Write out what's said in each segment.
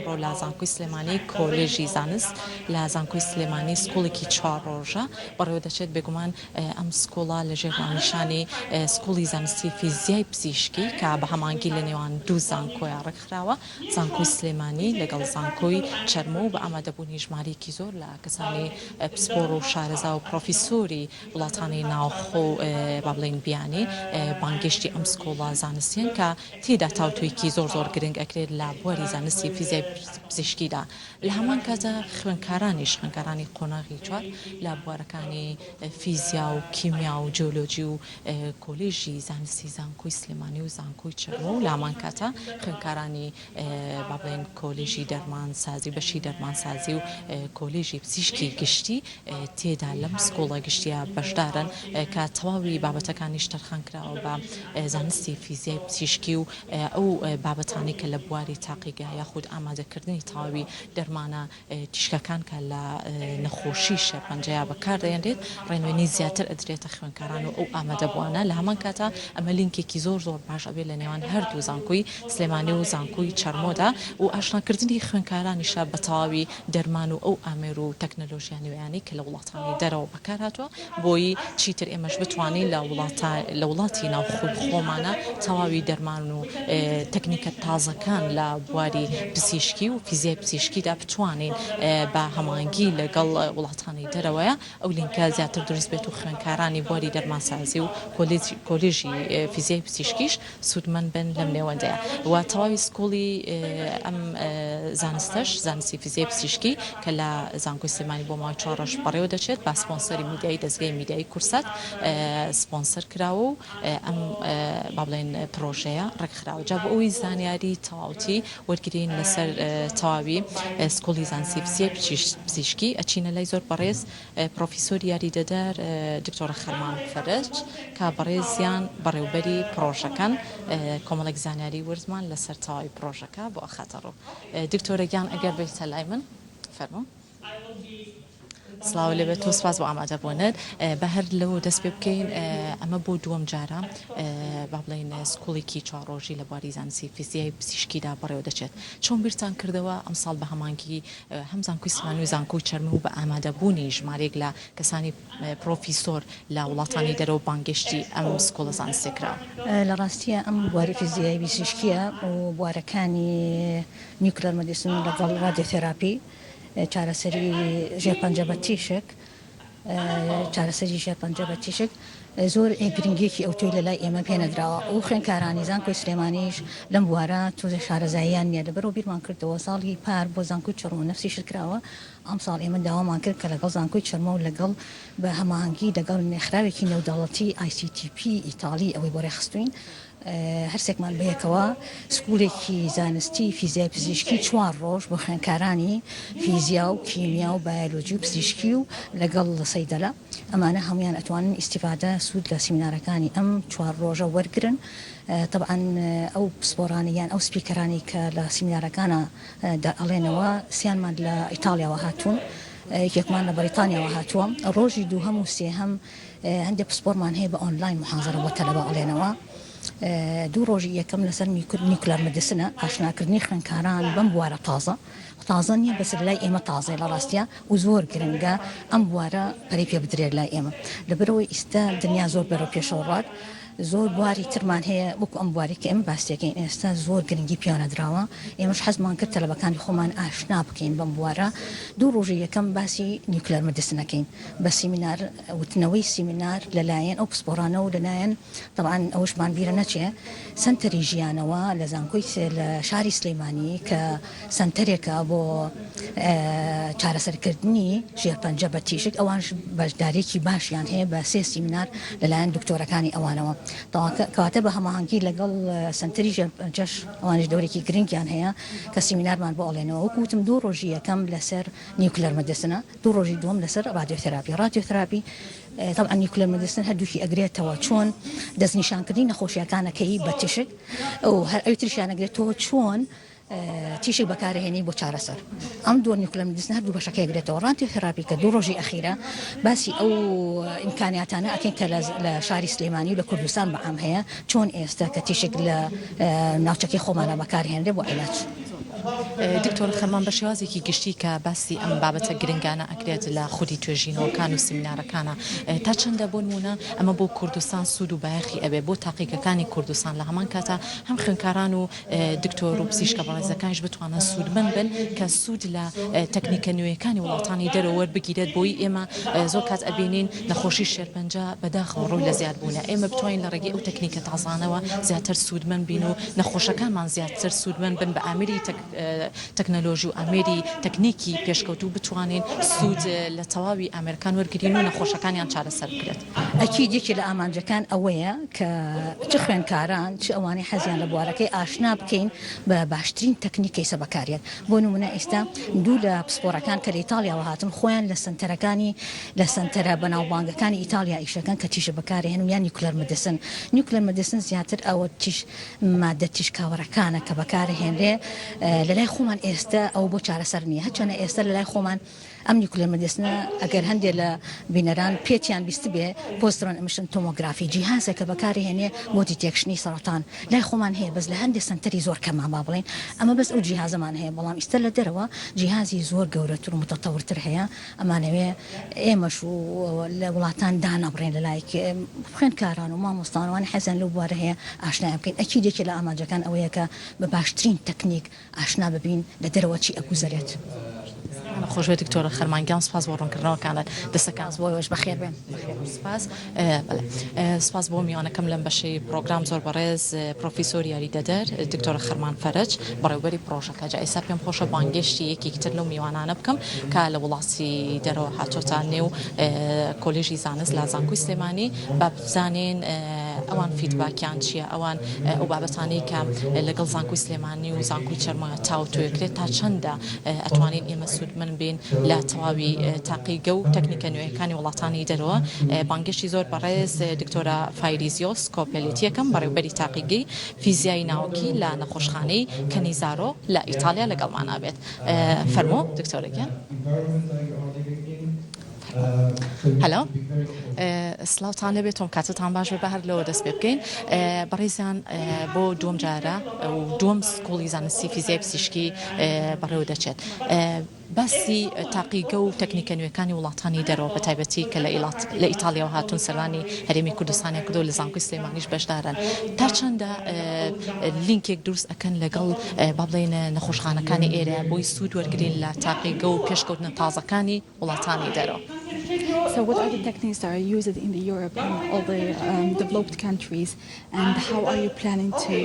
ئەمڕۆ لە زانکۆی سلێمانی کۆلێژی زانست لە زانکۆی سلێمانی school ێکی چوار ڕۆژە بەڕێوە دەچێت، بێگومان ئەم school ە لە ژێر ناونیشانی school ی زانستی فیزیای پزیشکی کە بە هەماهەنگی لە نێوان دوو زانکۆیا ڕێکخراوە، زانکۆی سلێمانی لەگەڵ زانکۆی چەرمۆ و بە ئامادەبوونی ژمارەیەکی زۆر لە کەسانی پسپۆڕ و شارەزا و پڕۆفیسۆری وڵاتانی ناوخۆ و با بڵێین بیانی بانگێشتی ئەم school ە زانستیەن کە تێیدا تاوتوێکی زۆر زۆر گرنگ ئەکرێت لە بواری زانستی فیزیای پزیشکیدا لە هەمان کاتدا خوێندکارانیش خوێندکارانی قۆناغی چوار لە بوارەکانی فیزیا و کیمیا و جیۆلۆجی و کۆلێژی زانستی زانکۆی سلێمانی و زانکۆی چەرمۆ و لە هەمان کاتدا خوێندکارانی با بڵێین کۆلێژی دەرمانسازی بەشی دەرمانسازی و کۆلێژی پزیشکی گشتی تێدا لەم school ە گشتیە بەشدارن کە تەواوی بابەتەکانیش تەرخان کراوە بە زانستی فیزیای پزیشکی و ئەو بابەتانەی کە لە بواری تاقیگە یاخود ئامادەکردنی تەواوی دەرمانە تیشکەکان کە لە نەخۆشی شێرپەنجەیا بەکاردەهێنرێت ڕێنوێنی زیاتر ئەدرێتە خوێندکاران و ئەو ئامادەبووانە لە هەمان کاتا ئەمە لینکێکی زۆر زۆر باش ئەبێت لە نێوان هەردوو زانکۆی سلێمانی و زانکۆی چەرمۆدا و ئاشناکردنی خوێندکارانیشە بە تەواوی دەرمان و ئەو ئامێر و تەکنەلۆژیا نوێیانەی کە لە وڵاتانی دەرەوە بەکارهاتووە بۆی چیتر ئێمەش بتوانین لە وڵاتە لە وڵاتی ناوخۆی خۆمانە تەواوی دەرمان و تەکنیکە تازەکان لە بواری پزیشکی و فیزیای پزیشکیدا بتوانین بە هەماهەنگی لەگەڵ وڵاتانی دەرەوەیە ئەو لینکە زیاتر دروست بێت و خوێندکارانی بواری دەرمانسازی و کۆلێژی فیزیای پزیشکیش سوودمەند بن لەم نێوەندەیا و تەواوی school ی ئەم زانستەش زانستی فیزیای پزیشکی کە لە زانکۆی سلێمانی بۆ ماوەی چوار ڕۆژ بەڕێوە دەچێت بە سپۆنسەری میدیایی دەزگای میدیایی کورسات سپۆنسەر کراوە و ئەم با بڵێین پڕۆژەیە ڕێکخراوە جا بۆ ئەوەی زانیاری تەواوتی وەرگرین لەسەر تەواوی school ی زانستی فیزیای پزیشکی ئەچینە لای زۆر بەڕێز پڕۆفیسۆری یاریدەدەر دکتۆرە خەرمان فەرەج کە بەڕێزیان بەڕێوبەری پڕۆژەکەن کۆمەڵێک زانیاری وردمان لەسەر تەواوی پڕۆژەکە بۆ ئەخاتە ڕوو. دکتۆرە گیان ئەگەر بێیتە لای من فەرموو. سڵاو لێبێت و سپاس بۆ ئامادەبوونت. با هەر لەوە دەست پێ بکەین ئەمە بۆ دووەم جارە با بڵێین school ێکی چوار ڕۆژی لە بواری زانستی فیزیای پزیشکیدا بەڕێوە دەچێت. چۆن بیرتان کردەوە ئەمساڵ بە هەماهەنگی هەم زانکۆی سلێمانی و زانکۆی چەرموو بە ئامادەبوونی ژمارەیەک لە کەسانی پرۆفیسۆر لە وڵاتانی دەرەوە بانگێشتی ئەم school ە زانستیە کراوە. لە ڕاستیا ئەم بواری فیزیای پزیشکیە و بوارەکانی nuclear medicine لەگەڵ radiotherapy چارەسەری ژێرپەنجە بە تیشک، چارەسەری شێرپەنجە بە تیشک زۆر گرنگیەکی ئەوتۆی لەلای ئێمە پێنەدراوە و خوێندکارانی زانکۆی سلێمانیش لەم بوارە تۆزێ شارەزاییان نییە لەبەرەوە بیرمان کردەوە ساڵی پار بۆ زانکۆی چەرمۆ نەفسی شت کراوە ئەمساڵ ئێمە داوامان کرد کە لەگەڵ زانکۆی چەرمۆ و لەگەڵ بە هەماهەنگی لەگەڵ ڕێکخراوێکی نێودەوڵەتی ICTP ئیتاڵی ئەوەی بۆ ڕێکخستوین هەرسێکمان بەیەکەوە school ێکی زانستی فیزیای پزیشکی چوار ڕۆژ بۆ خوێندکارانی فیزیا و کیمیا و بایۆلۆجی و پزیشکی و لەگەڵ سەیدەلە ئەمانە هەمویان ئەتوانن ئیستیفادە سوود لە سیمینارەکانی ئەم چوار ڕۆژە وەرگرن تەبعەن ئەو پسپۆرانە یان ئەو speaker انەی کە لە سیمینارەکانە ئەڵێنەوە سیانمان لە ئیتاڵیاوە هاتوون یەکێکمان لە بەریتانیاوە هاتووە ڕۆژی دووهەم و سێهەم هەندێک پسپۆرمان هەیە بە ئۆنلاین محازەرە بۆ تەلەبە ئەڵێنەوە. دوو ڕۆژی یەکەم لەسەر nuclear medicine ە، ئاشناکردنی خوێندکاران بەم بوارە تازە، تازە نییە بەس لای ئێمە تازەیە لە ڕاستیا و زۆر گرنگە ئەم بوارە پەرەی پێ بدرێت لای ئێمە لەبەرئەوەی ئیستا دنیا زۆر بەرەو پێشەوە ڕوات زۆر بواری ترمان هەیە وەکو ئەم بوارەی کە ئێمە باسی دەکەین ئێستا زۆر گرنگی پێوە نەدراوە ئێمەش حەزمان کرد تەلەبەکانی خۆمان ئاشنا بکەین بەم بوارە دوو ڕۆژی یەکەم باسی nuclear medicine ەکەین بە سیمینار وتنەوەی سیمینار لەلایەن ئەو پسپۆڕانە و لەلایەن تەبعەن ئەوەشمان بیرە نەچێ سەنتەری ژیانەوە لە زانکۆی لە شاری سلەیمانی کە سەنتەرێکە بۆ چارەسەرکردنی شێرپەنجە بە تیشک ئەوانش بەشداریەکی باشیان هەیە بە سێ سیمینار لەلایەن دکتۆرەکانی ئەوانەوە کەواتە بە هەماهەنگی لەگەڵ سەنتەری ژێرپەنجەش ئەوانش دەورێکی گرنگیان هەیە کە سیمینارمان بۆ ئەڵێنەوە وەکو وتم دوو ڕۆژی یەکەم لەسەر nuclear medicine ە دوو ڕۆژی دووەم لەسەر radiotherapy radiotherapy تەبعەن nuclear medicine هەردووکی ئەگرێتەوە چۆن دەستنیشانکردنی نەخۆشیەکانەکەی بە تیشک و هەر ئەوی تریشیان ئەگرێتەوە چۆن تیشک بەکارهێنی بۆ چارەسەر ئەم دووە nuclear medicine هەردوو بەشەکەی ئەگرێتەوە radiotherapy کە دوو ڕۆژی ئەخیرە باسی ئەو ئیمکانیاتانە ئەکەین کە لە شاری سلێمانی و لە کوردستان بەعام هەیە چۆن ئێستا کە تیشک لە ناوچەکەی خۆمانە بەکارهێنرێ بۆ عیلاج. دکتۆر خەرمان بە شێوازێکی گشتی کە باسی ئەم بابەتە گرنگانە ئەکرێت لە خودی توێژینەوەکان و سیمینارەکانا تا چەندە بۆ نموونە ئەمە بۆ کوردستان سوود و بایەخی ئەبێ بۆ تاقیگەکانی کوردستان لە هەمان کاتا هەم خوێندکاران و دکتۆر و پزیشکە بەڕێزەکانیش بتوانن سوودمەند بن کە سوود لە تەکنیکە نوێیەکانی وڵاتانی دەرەوە وەربگیرێت بۆی ئێمە زۆر کات ئەبینین نەخۆشی شێرپەنجە بەداخەوە ڕووی لە زیاد بوونە ئێمە بتوانین لە ڕێگەی ئەو تەکنیکە تازانەوە زیاتر سوودمەند بین و نەخۆشەکانمان زیاتر سوودمەند بن بە ئامێری تەکنەلۆژی و ئامێری تەکنیکی پێشکەوتوو بتوانین سوود لە تەواوی ئامێرەکان وەرگرین و نەخۆشەکانیان چارەسەر بکرێت. ئەکید یەکێ لە ئامانجەکان ئەوەیە کە چ خوێندکاران چ ئەوانەی حەزیان لە بوارەکەی ئاشنا بکەین بە باشترین تەکنیک کەیسە بەکاریەت بۆ نمونە ئیستا دوو لە پسپۆرەکان کە لە ئیتاڵیاوە هاتن خۆیان لە سەنتەرەکانی لە سەنتەرە بەناوبانگەکانی ئیتاڵیا ئیشەکەن کە تیشک بەکارهێنن یان nuclear medicine nuclear medicine زیاتر ئەوە تیش مادە تیشکاوەرەکانە کە بەکارهێنرێ لەلای خۆمان ئێستە ئەوە بۆ چارەسەر نییە هەرچەنە ئێستە لەلای خۆمان ئەم nuclear medicine ە ئەگەر هەندێ لە بینەران پێتیان بیستبێ positron emission tomography جیهازێکە بەکارهێنێ بۆ detection ی سەڕەتان لای خۆمان هەیە بەس لە هەندێ سەنتەری زۆر کەمە با بڵێین ئەمە بەس ئەو جیهازەمان هەیە بەڵام ئیستە لە دەرەوە جیهازی زۆر گەورەتر و متەتەورتر هەیە ئەمانەوێ ئێمەش و لە وڵاتان دانەبڕێن لە لایەک خوێندکاران و مامۆستان وانە حەزیان لەو بوارە هەیە ئاشنایان بکەین ئەکید یەکێ لە ئامانجەکان ئەوەیە کە بە باشترین تەکنیک ئاشنا ببین لە دەرەوە چی ئەگوزەرێت. دەستەکانت خۆشبێت دکتۆرە خەرمان گیان سوپاس بۆ ڕوونکردنەوەکانت دەستەکانت سوپاس بۆ ئێوەش بەخێر بێن. سوپاس بەڵێ سوپاس بۆ میوانەکەم لەم بەشەی پڕۆگرام زۆر بەڕێز پڕۆفیسۆر یاریدەدەر دکتۆرە خەرمان فەرەج بەڕێوبەری پڕۆژەکە جا ئێستا پێم خۆشە بانگێشتی یەکێکی تر لەو میوانانە بکەم کە لە وڵاتی دەرەوە هاتۆتە نێو کۆلێژی زانست لە زانکۆی سلێمانی با بزانین ئەوان feedback یان چییە ئەوان ئەو بابەتانەی کە لەگەڵ زانکۆی سلێمانی و زانکۆی چەرمە تاوتوێکرێت تا چەندە ئەتوانین ئێمە سوودمەند بین لە تەواوی تاقیگە و تەکنیکە نوێیەکانی وڵاتانی دەرەوە. بانگێشتی زۆر بەڕێز دکتۆرە فایریزیۆ سکۆپێلیتی یەکەم بەڕێوبەری تاقیگەی فیزیای ناوەکی لە نەخۆشخانەی کەنیزارۆ لە ئیتاڵیا لەگەڵمانا بێت. فەرموو دکتۆرە گیان. هەلۆ سڵاوتان لێبێت تۆم کاتتان باش بێ بە هەر لەوە دەست پێ بکەین بەڕێزیان بۆ دووەم جارە و دووەم school ی زانستی فیزیای پزیشکی بەڕێوە دەچێت باسی تاقیگە و تەکنیکە نوێکانی وڵاتانی دەرەوە بە تایبەتی کە لە ئیلات لە ئیتالیاوە هاتوون سەردانی هەرێمی کوردستانیان کردو لە زانکۆی سلێمانیش بەشدارن تا چەندە لینکێک دروست ئەکەن لەگەڵ با بڵێین نەخۆشخانەکانی ئێرە بۆی سوود وەرگین لە تاقیگە و پێشکەوتنە تازەکانی وڵاتانی دەرەوە. So what are the techniques that are used in the Europe and all the developed countries and how are you planning to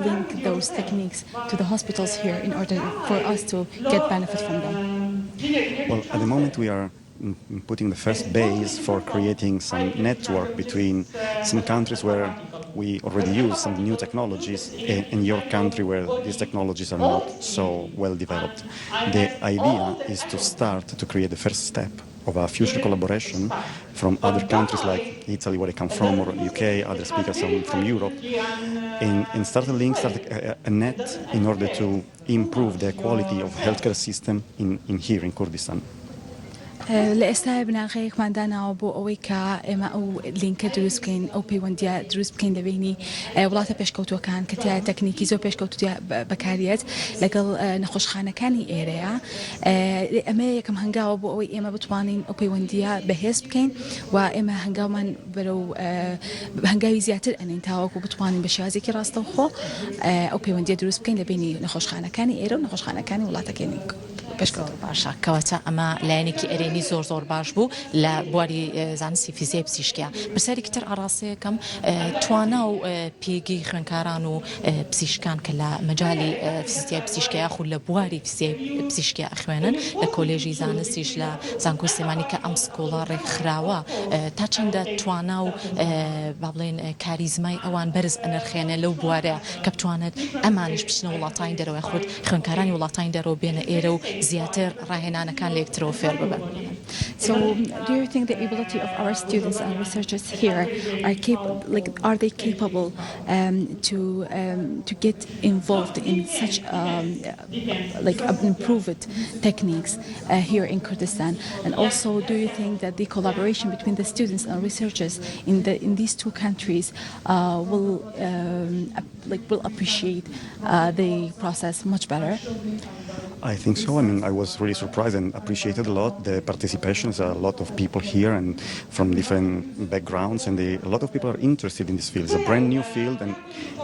link those techniques to the hospitals here in order for us to get benefit from them? Well, at the moment we are putting the first base for creating some network between some countries where we already use some new technologies in your country where these technologies are not so well developed. The idea is to start to create the first step of a future collaboration from other countries like Italy, where I come from, or UK, other speakers from, from Europe, and, and start a link, start a, a net in order to improve the quality of healthcare system in, in here in Kurdistan. لە ئێستایا بناغەیەکمان داناوە بۆ ئەوەی کە ئێمە ئەو لینکە دروست بکەین، ئەو پەیوەندییە دروست بکەین لە بەینی وڵاتە پێشکەوتووەکان کە تیایا تەکنیکی زۆر پێشکەوتوو تیا بەکاریەت لەگەڵ نەخۆشخانەکانی ئێرەیە. ئەمە یەکەم هەنگاوە بۆ ئەوەی ئێمە بتوانین ئەو پەیوەندییە بەهێز بکەین و ئێمە هەنگاومان بەرەو هەنگاوی زیاتر ئەنێین تاوەکو بتوانین بە شێوازێکی ڕاستەوخۆ ئەو پەیوەندییە دروست بکەین لە بەینی نەخۆشخانەکانی ئێرە و نەخۆشخانەکانی وڵاتەکانی زۆر باشە کەواتە ئەمە لایەنێکی ئەرێنی زۆر زۆر باش بوو لە بواری زانستی فیزیای پزیشکیا پرسیارێکی تر ئاڕاستەیەکەم توانا و پێگەی خوێنکاران و پزیشکان کە لە مەجالی فیزیای پزیشکیا یاخود لە بواری فیزیای پزیشکیا ئەخوێنن لە کۆلێژی زانستیش لە زانکۆی سلێمانی کە ئەم school ە ڕێکخراوە تا چەندە توانا و با بڵێن کاریزمای ئەوان بەرز ئەنرخێنێ لەو بوارە کە بتوانێت ئەمانیش بچنە وڵاتانی دەرەوە یاخود خوێندکارانی وڵاتانی دەرەوە بێنە ئێرە و زیاتر ڕاهێنانەکان لە یەکترەوە فێر ببن. So do you think the ability of our students and researchers here are capable, like, are they capable um, to um, to get involved in such um, like improved techniques uh, here in Kurdistan? And also, do you think that the collaboration between the students and researchers in the in these two countries uh, will um, like will appreciate uh, the process much better? I think so. I mean, I was really surprised and appreciated a lot the participation. There's a lot of people here and from different backgrounds, and they, a lot of people are interested in this field. It's a brand new field, and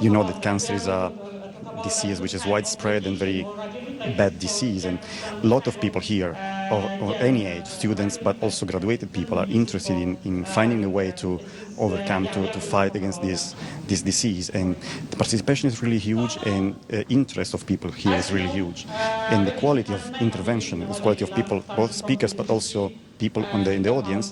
you know that cancer is a disease which is widespread and very bad disease, and a lot of people here of, of any age, students, but also graduated people, are interested in, in finding a way to overcome, to, to fight against this, this disease. And the participation is really huge, and uh, interest of people here is really huge. And the quality of intervention, the quality of people, both speakers, but also people on the, in the audience,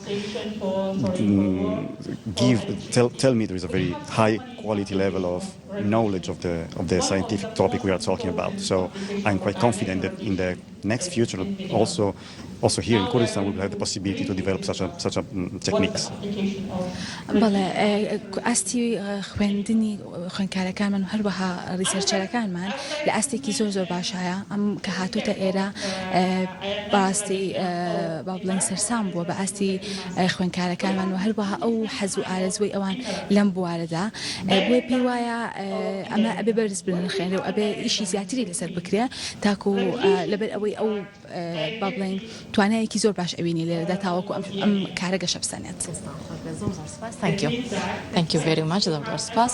give, tell, tell me there is a very high quality level of knowledge of the, of the scientific topic we are talking about. So I'm quite confident that in the next future, also, also here in Kurdistan, we will have the possibility to develop such a, such a techniques. بەڵێ ئاستی خوێندنی خوێندکارەکانمان و هەروەها researcher ەکانمان لە ئاستێکی زۆر زۆر باشایە ئەم کە هاتوتە ئێرە بەڕاستی با بڵێن سەرسام بووە بە ئاستی خوێندکارەکانمان و هەروەها ئەو حەز و ئارەزووی ئەوان لەم بوارەدا بۆیە پێی وایە ئەمە ئەبێ بەرز بنرخێنرێ و ئەبێ ئیشی زیاتری لەسەر بکرێ تاکو لەبەر ئەوەی ئەو با بڵێین توانایەکی زۆر باش ئەوینی لێرەدا تاوەکو ئەم کارە گەشە بسەنێت. Thank you. Thank you very much. زۆر زۆر سپاس.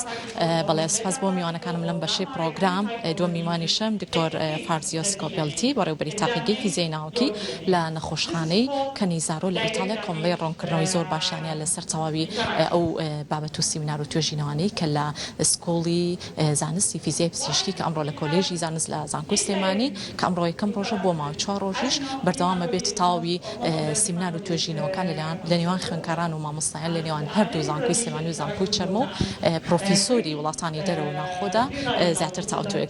بەڵێ سپاس بۆ میوانەکانم لەم بەشەی پرۆگرام دووەم میوانیشم دکتۆر فارزیۆ سکۆپێلتی بەڕێوبەری تاقیگەی فیزیای ناوکی لە نەخۆشخانەی کەنیزارۆ لە ئیتاڵیا کۆمەڵەی ڕوونکردنەوەی زۆر باشیانە لەسەر تەواوی ئەو بابەت و سیمینار و توێژینەوانەی کە لە school ی زانستی فیزیای پزیشکی کە ئەمڕۆ لە کۆلێژی زانست لە زانکۆی سلێمانی کە ئەمڕۆ یەکەم ڕۆژە بۆ ماوەی چوار ڕۆژیش بەردەوامە بێت تەواوی سیمینار و توێژینەوەکان لە نێوان خوێندکاران و مامۆستایان لە نێوان هەردوو زانکۆی سلێمانی و زانکۆی چەرمۆ و پرۆفیسۆری وڵاتانی دەرەوە و ناوخۆدا زیاتر تاوتوێ.